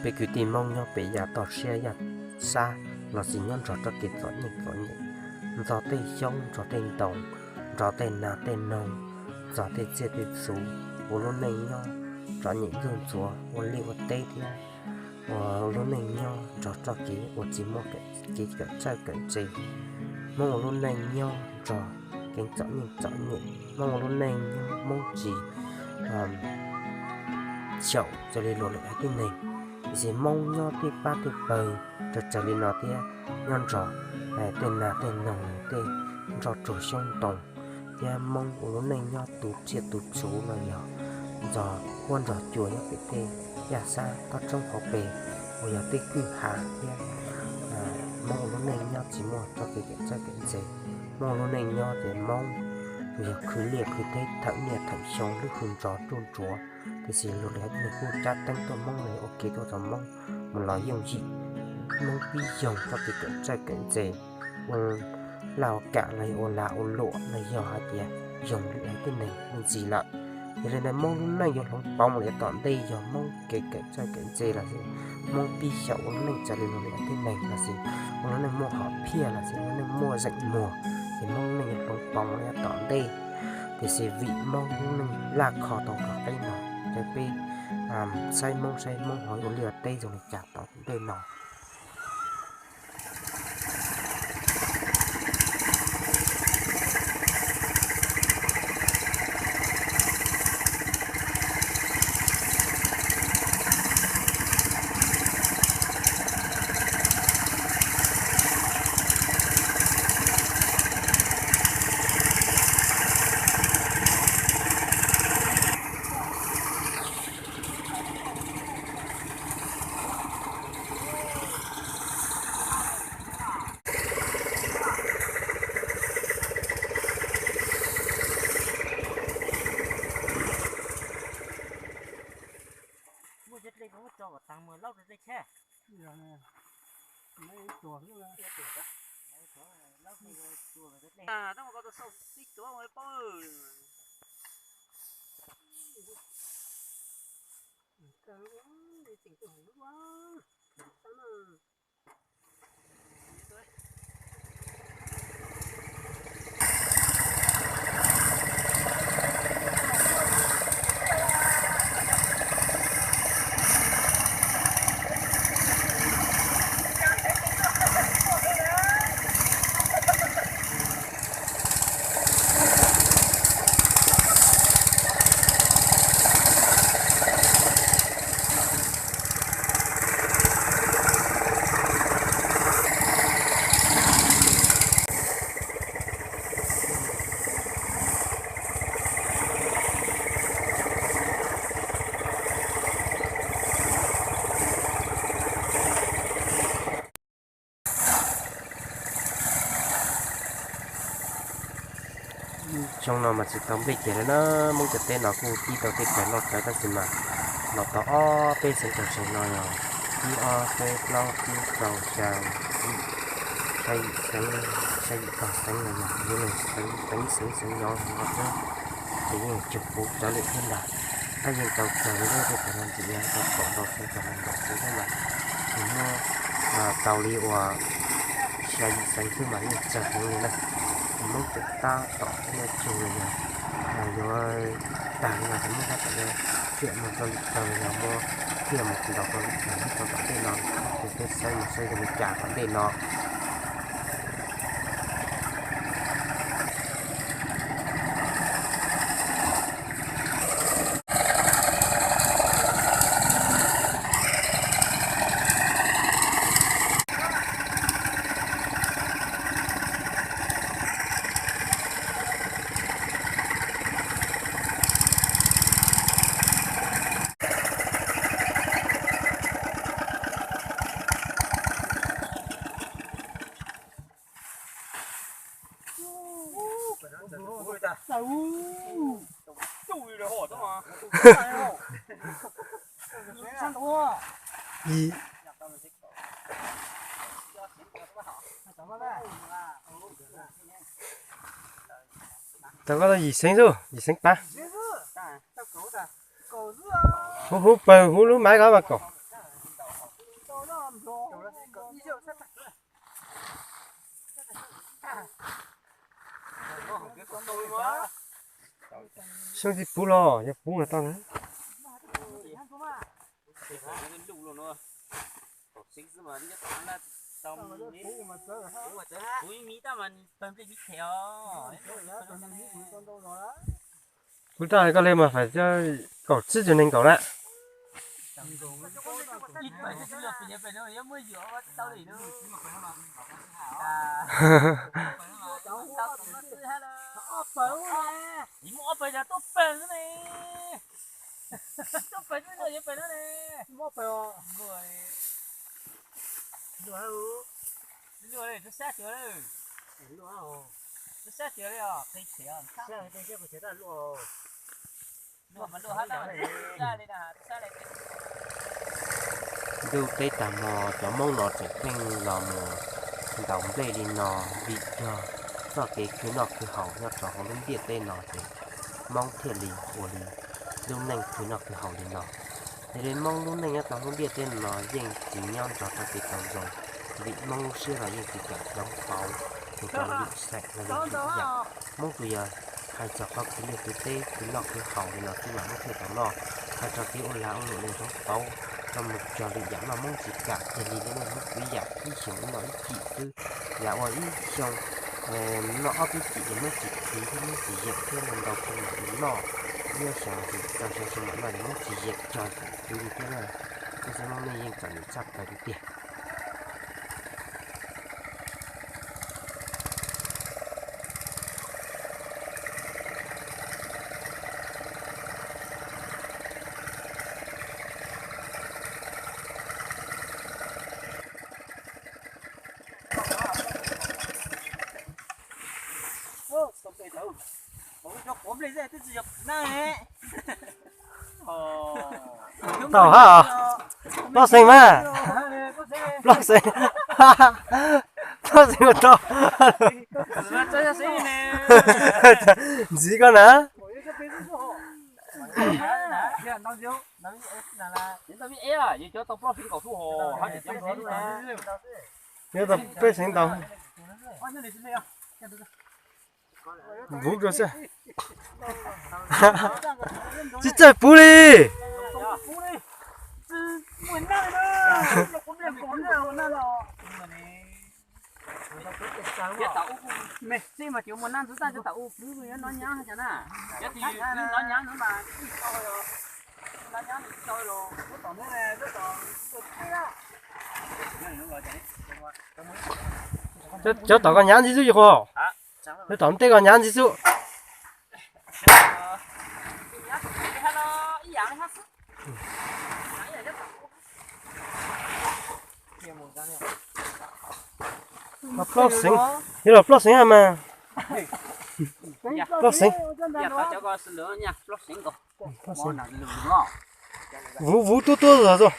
Peb kwv tij Hmoob nyob pem yav toj siab yaj sab los sis nyob nrog txoj kev txom nyem txom nyem, ntxo tej xyoob ntxo tej ntoo, nrog tej nas tej noog, ntxo tej tsiaj tej txhu, ua lub neej nyob txom nyem ntxuj ntxuav, ua liaj ua teb thiab ua lub neej nyob nrog txoj kev uas tsis muaj kev kawm txawj kawm ntse. Hmoob ua lub neej nyob nrog kev txom nyem txom nyem, Hmoob ua lub neej nyob Hmoob tsis xyaum raws li luag lwm haiv tib neeg, tiam sis Hmoob nyob tej pab tej pawg raws raws li no thiab, nyob nrog tej nas tej noog, tej nroj tsuag xyoob ntoo, thiab Hmoob ua lub neej nyob tu tsiaj tu txhu los yog ntxo huab nrog cua nyob pem tej yaj sab tob tshoob hauv pes uas yog tej kwj ha thiab. Hmoob ua lub neej nyob tsis muaj txoj kev kawm txawj kawm ntse. Hmoob ua lub neej nyob ces Hmoob tsuas yog khwv liaj khwv teb thawm niaj thawm xyoo lub hwj ntxov ruj ntsuav, tiam sis luag lwm haiv tib neeg kuj cab teeb tuaj Hmoob los yog ua kev tuaj txog Hmoob mus los yooj yim. Hmoob pib yoog txoj kev kawm txawj kawm ntse, ua laj ua kam los yog ua lag ua luam los yog hais tias yoog lwm haiv tib neeg me ntsis lawm. Yog li ntawd Hmoob lub neej yuav hloov pauv mus li tom ntej yog Hmoob kev kawm txawj kawm ntse los sis Hmoob pib xyaum ua lub neej raws li luag lwm haiv tib neeg los sis ua lub neej muaj hom phiaj los sis ua lub neej muaj zeem muag, ces Hmoob lub neej yuav hloov pauv mus li tom ntej. Tiam sis vim Hmoob lub neej laj kho tau qhov qeb no, ces peb saib Hmoob saib Hmoob ho ua liaj teb zoo li cas tom ntej no. Xyoo no mas tsis tau nplej kiag li na, Hmoob cov teb no kuj tib tau tej cawv loj cawv tab sis mas los tau ob peb xeev tawm sev no yog ib ob peb plaub tsib rau xya yim, xya yim xeev, xya yim tog xeev no yog yog xeev, xeev xeev xeev nyob no xwb, ces yeej tsis puv tsawg li thiab ntag. Tab yeej tau tsawg li lawm tej cov no ntxiv tau kaum ntau xeev kaum ntau xeev thiab mas, tsis muab tau li uas xya yim xeev xwb mas yeej tsawg heev li na. Hmoob cov tab tom nyob tseg los yog yuav tag li no ces Hmoob tab tom yuav ciam mus rau lwm tawg los yog muab ciam mus ntaus rau lwm tawg rau tom ntej no, ces peb saib mus saib zoo li cas tom ntej no. Tau koj tau yim xeev xwb, yim xeev pab. Huv huv pawg huv lub maiv ko mas kaum. Xyoob tsis pub los yog pub mas tau na. Kuv rau koj li mas phải kaum tsib caug nees nkaum na. Ntuj teb tag hmo cov Hmoob no tseem pheej los mus ntaus nplej li no vim yog txoj kev khwv noj khwv haus nyob rau hauv lub ntiaj teb no ces Hmoob thiaj li ua li lub neej khwv noj khwv haus li no. Yog li Hmoob lub neej nyob rau hauv lub ntiaj teb no yeej tsis nyob nrog rau kev tau zoo, vim Hmoob lub siab los yeej tsis kam hloov pauv mus rau lwm xeem los yog lwm yam. Hmoob tsuas yog hais txog qhov khwv liaj khwv teb khwv noj khwv haus li no xwb mas Hmoob thiaj tau noj. Hais txog kev ua lag ua luam li hloov pauv rau mus rau lwm yam no Hmoob tsis kam kiag li, li no Hmoob khwv yam ib xyoos ib noj ib cim xwb. Yam uas ib xyoo noj ob peb cim ces Hmoob tsis khwv thiab Hmoob tsis yeem thiab, noj ntau kawg mam li noj. Ib xyoo txog xyoo mam noj ces Hmoob tsis yeem cog khwv li thiab na. Tab sis Hmoob nej yeej txom nyem tshaj plaws li tiag. Tau hab, plob xeev mas, plob xeev, plob xeev tau. Ntxiv koj na. Nyob tau peb xeev ntau. Vuv rau xwb. Tsis txawj puv li. Cov tom koj nyav ntxiv xwb yog, cov tom ntej koj nyav ntxiv xwb. Plaub xeev, yog los plaub xeev mas. Plaub xeev. Vuv vuv tuab tuab zog.